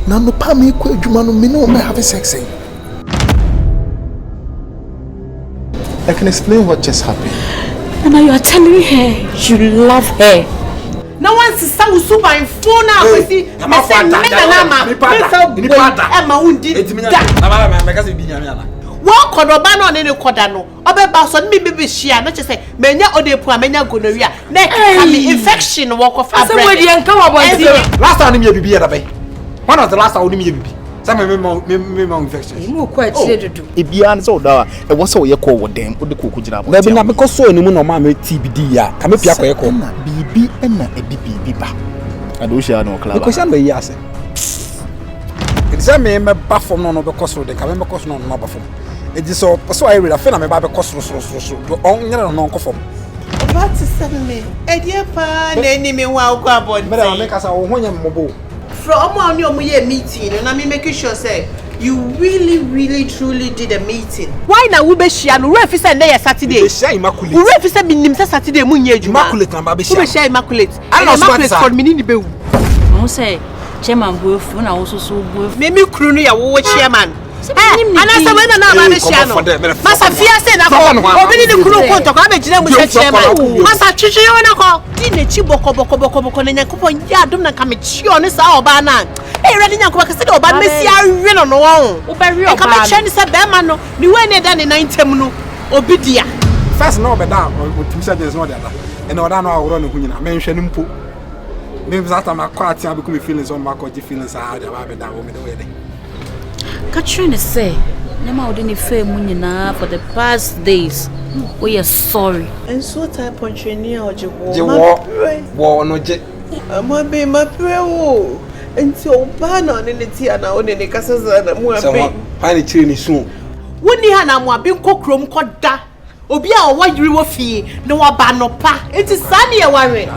Na anɔpa a merekɔ adwuma no, me ne wɔn bɛ have sex sɛn? I can explain what just happened. And now you are telling her you love her. Na wansesa wo suban fo no akwasi mese me nana ama memfa wei ɛma wo ndi da. Wɔkɔ no ɔba no ɔne ne kɔda no ɔbɛba so ɔne me bɛbɛhyia na kyerɛ sɛ manya ɔde a manya gonorrhea na ɛkeka me infection wɔkɔfa Asɛm wei deɛ nka wɔ abɔnten. Last time ne meyɛ bibi yɛ dabɛn? When was the last time wo ne meyɛ bibi? Sɛ me me me ma infection. Emu kɔ akyire dodo. Ebiara ne sɛ ɔda a ɛwɔ sɛ ɔyɛ kɔɔ wɔ dɛm wode kɔɔ kɔgyina abɔnten. Dabi na mekɔ sɔɔ ne mu na ɔmaa me tea bi dii a ka mepia kɔyɛ kɔɔ. Ɛna biribi ɛna ɛde biribi ba. Ade wohyia no wɔ club. Mekɔhyia no ayi ase. Ɛti sɛ me mɛba fam na ɔno bɛkɔ soro de nka me mɛkɔ soro na ɔno aba fam. Ɛti sɛ ɔpɛ sɛ ɔyɛ ready afei na meba bɛkɔ soro soro soro soro do ɔnyere no na ɔnkɔ fam. Ɔbaa te sɛ me, ɛdeɛ paa na ɛni me ho a wokɔ abɔnten. Mɛdɛ ma mekasa wo ho nyɛ mmɔbɔ o. Frɛ ɔmo a wo ne ɔmo yɛɛ meeting no na me make sure sɛ you really really truly did a meeting. Why na wo bɛhyia no? Wo werɛ fi sɛ nnɛ yɛ Saturday? Mebehyia Immaculate. Wo werɛ fi sɛ menim sɛ Saturday mo nyɛ adwuma? Immaculate na maba bɛhyia no. Wobɛhyia Immaculate? Ana Ɛnna ɔsoma te Immaculate saa? kɔ no me ne no bɛwu. Mahu sɛ chairman bo afu na wo nso so wo bo afu. Me me kunu no yɛ wo wo chairman. Sɛ menim ne Anaasɛ din. wei na na aba abɛhyia no? Masa fie ase na kɔ. Obi ne ne kunu ko ntɔkwa abɛgyina mu sɛ chairman. Masa twetwe wo na kɔ. Di n'akyi bɔkɔbɔkɔbɔkɔbɔkɔ na Nyankopɔn yɛ adom na nka mekye ɔne saa ɔbaa no a. Ei Awurade Nyankopɔn ka sɛdeɛ ɔbaa no mɛsi awe no no wɔn. Wobɛwe Nka ɔbaa no. mɛkyerɛ no sɛ bɛrima no ne wei na ɛda ne nan ntam no obi dea. First na ɔbɛda a ɔtumi hyɛ jeans na ɔde ada. Ɛnna ɔda no aworɔ ne ho nyinaa menhwɛ no mpo. Me saa time akɔ atea bɛku me feelings ɔno makɔ gye feelings a de aba abɛda wɔ me de woyɛ dɛ. Ka kyerɛ no sɛ nneɛma a wode no faa mu nyinaa for the past days woyɛ sorry. Nsuo taa pɔnkyerɛni a ɔgye woɔ. Gye woɔ, woɔ no gye. Moaben mabrɛ wo o. Nti ɔbaa na ɔne ne te anaa wo ne ne kasa saa na moaben. Sɛ hwan ne kyerɛ ne su o. Wonni ha na moaben kɔ kurom kɔ da. Obi a ɔwɔ yere wɔ fie na waba anɔpa nti saa ne yɛware.